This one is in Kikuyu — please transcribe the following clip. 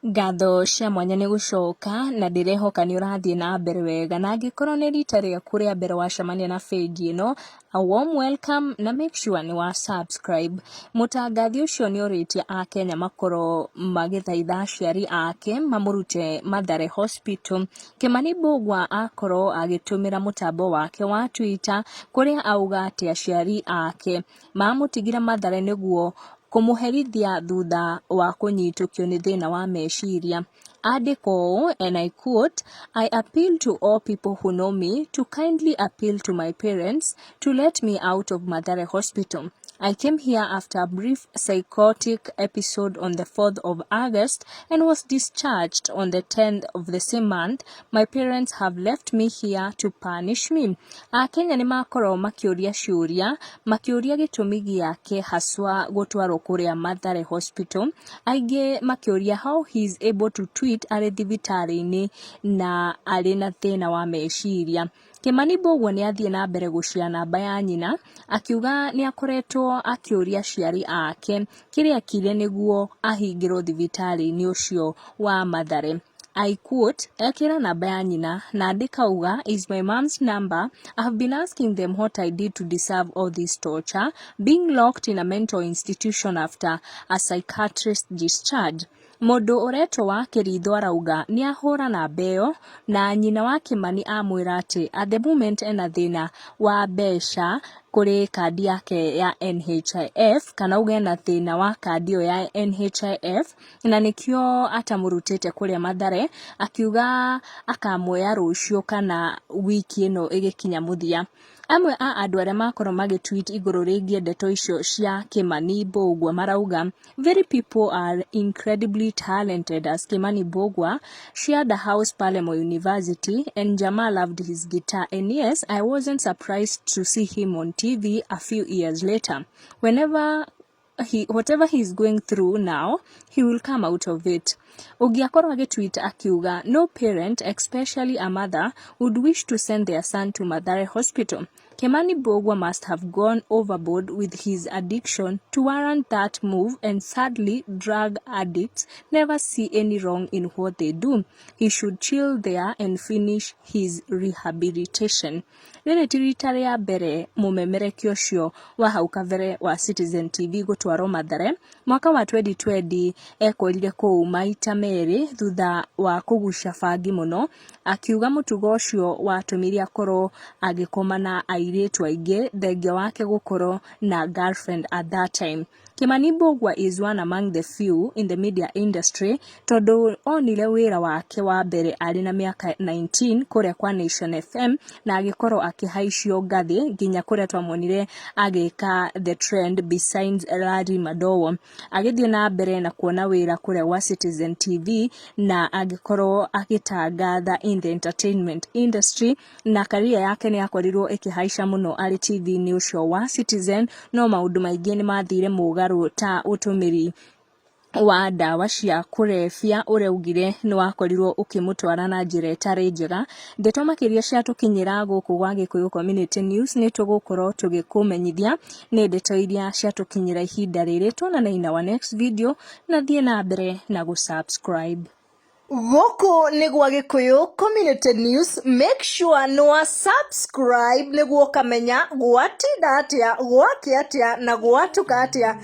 Ngatho cia mwanya nĩ gũcoka na ndĩrehoka nĩ ũrathiĩ na mbere wega, na angĩkorwo nĩ rita rĩaku rĩa mbere wacemania na page ĩno, a warm welcome na make sure nĩ wa subscribe. Mũtangathi ũcio nĩ orĩtie akenya makorwo magĩthaitha aciari ake mamũrute Mathare Hospital. Kĩmani Mbũgua akorwo agĩtũmĩra mũtambo wake wa Twitter kũrĩa auga atĩ aciari ake mamũtigire Mathare nĩguo kũmũherithia thutha wa kũnyitũkio nĩ thĩna wa meciria. Andĩka ũũ, and I quote, "I appeal to all people who know me to kindly appeal to my parents to let me out of Mathare Hospital. I came here after a brief psychotic episode on the 4th of August and was discharged on the 10th of the same month. My parents have left me here to punish me." Akenya nĩ makorwo makĩũria ciũria, makĩũria gĩtũmi gĩake haswa gũtwarwo kũrĩa Mathare Hospital. Aingĩ makĩũria how he is able to tweet arĩ thibitarĩ-inĩ na arĩ na thĩna wa meciria. Kĩmani Mbũgua nĩ athiĩ na mbere gũcia namba ya nyina, akiuga nĩ akoretwo akĩũria aciari ake kĩrĩa ekire nĩguo ahingĩrwo thibitarĩ-inĩ ũcio wa Mathare. I quote, ekĩra namba ya nyina na andĩka uga, "Is my mom's number. I have been asking them what I did to deserve all this torture, being locked in a mental institution after a psychiatrist discharge." Mũndũ ũretwo wa Kĩritho arauga nĩ ahũra namba ĩyo na nyina wa Kĩmani amwĩra atĩ at the moment ena thĩna wa mbeca kũrĩ kandi yake ya NHIF, kana uge ena thĩna wa kandi ĩyo ya NHIF na nĩkĩo atamũrutĩte kũrĩa Mathare, akiuga akamuoya rũciũ kana wiki ĩno ĩgĩkinya mũthia. Amwe a andũ arĩa makorwo magĩtweet igũrũ rĩgiĩ ndeto icio cia Kimani Mbũgua marauga, "Very people are incredibly talented as Kimani Mbũgua shared a house Paremo University and Jamaa loved his guitar, and yes, I wasn't surprised to see him on TV a few years later. Whenever he, whatever he is going through now, he will come out of it." Ũngĩ akorwo agĩtweet akiuga, "No parent, especially a mother, would wish to send their son to Mathare Hospital. Kimani Mbũgua must have gone overboard with his addiction to warrant that move, and sadly, drug addicts never see any wrong in what they do. He should chill there and finish his rehabilitation." Rĩrĩ ti rita rĩa mbere mũmemerekia ũcio wa hau kabere wa Citizen TV gũtwarwo Mathare. Mwaka wa 2020 ekorire kũu maita merĩ thutha wa kũgucia bangi mũno, akiuga mũtugo ũcio watũmire akorwo agĩkoma na airĩtu aingĩ thengia wake gũkorwo na girlfriend at that time. Kimani Mbũgua is one among the few in the media industry tondũ onire wĩra wake wa mbere arĩ na mĩaka 19 kũrĩa kwa Nation FM, na agĩkorwo akĩhaicio ngathĩ nginya kũrĩa twamuonire agĩka the trend besides Larry Madowo. Agĩthiĩ na mbere na kuona wĩra kũrĩa gwa Citizen TV na agĩkorwo agĩtangatha in the entertainment industry, na career yake nĩ yakorirwo ĩkĩhaica mũno arĩ TV-inĩ ũcio wa Citizen, no maũndũ maingĩ nĩ mathire mũgarũ ta ũtũmĩri wa ndawa cia kũrebia ũrĩa augire nĩ wakorirwo ũkĩmũtwara na njĩra ĩtarĩ njega. Ndeto makĩria ciatũkinyĩra gũkũ gwa Gĩkũyũ Community News nĩ tũgũkorwo tũgĩkũmenyithia nĩ ndeto iria ciatũkinyĩra ihinda rĩrĩ. Tuonane in our next video na thiĩ na mbere na gũ-subscribe. Gũkũ nĩ gwa Gĩkũyũ Community News. Make sure nĩ wa subscribe nĩguo ũkamenya gwatinda atĩa, gwakĩa atĩa na gwatuka atĩa.